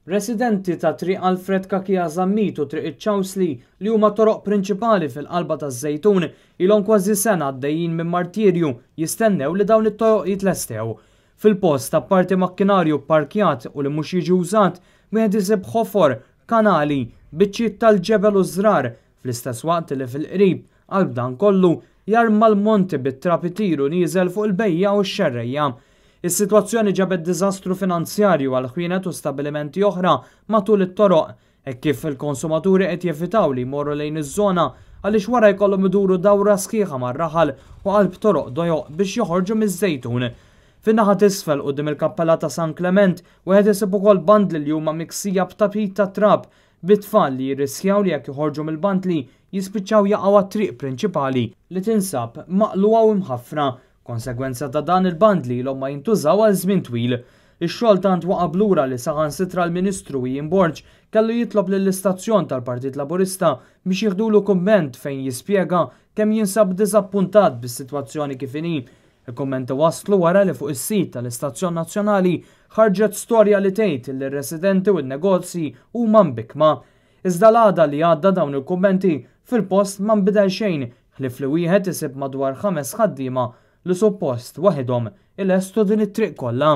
Residenti ta' Triq Alfred Cachia Zammit u Triq iċ-Ċawsli, li huma toroq prinċipali fil-qalba taż-Żejtun, ilhom kważi sena għaddejjin minn martirju jistennew li dawn it-toroq jitlestew. Fil-post, apparti makkinarju pparkjat u li mhux jiġi użat, wieħed isib ħofor, kanali, biċċiet tal-ġebel u żrar, fl-istess waqt li fil-qrib, qalb dan kollu, jarma l-monti bit-trab itir u nieżel fuq il-bejjiegħa u x-xerrejja. Is-sitwazzjoni ġabet diżastru finanzjarju għal ħwienet u stabbilimenti oħra matul it-toroq, hekk kif il-konsumaturi qed jevitaw li jmorru lejn iż-żona għaliex wara jkollhom iduru dawra sħiħa mar-raħal u qalb toroq dojoq biex joħorġu miż-Żejtun. Fin-naħa t'isfel quddiem il-kappella ta' San Klement, wieħed isib ukoll bandli li huma miksija b'tapit tat-trab, bit-tfal li jirriskjaw li jekk joħorġu mill-bandli jispiċċaw jaqgħu għat-triq prinċipali li tinsab maqlugħa u mħaffra. Konsegwenza ta' dan il-bandli ilhom ma jintużaw għal żmien twil. Ix-xogħol tant waqa' b'lura li saħansitra l-Ministru Ian Borg kellu jitlob lill-istazzjon tal-Partit Laburista biex jieħdulu kumment fejn jispjega kemm jinsab diżappuntat bis-sitwazzjoni kif inhi. Il-kummenti waslu wara li fuq is-sit tal-istazzjon nazzjonali ħarġet storja li tgħid li r-residenti u n-negozji huma mbikkma. Iżda l-għada li għadda dawn il-kummenti, fil-post ma nbidel xejn ħlief li wieħed isib madwar ħames ħaddiema li suppost waħidhom ilestu din it-triq kollha.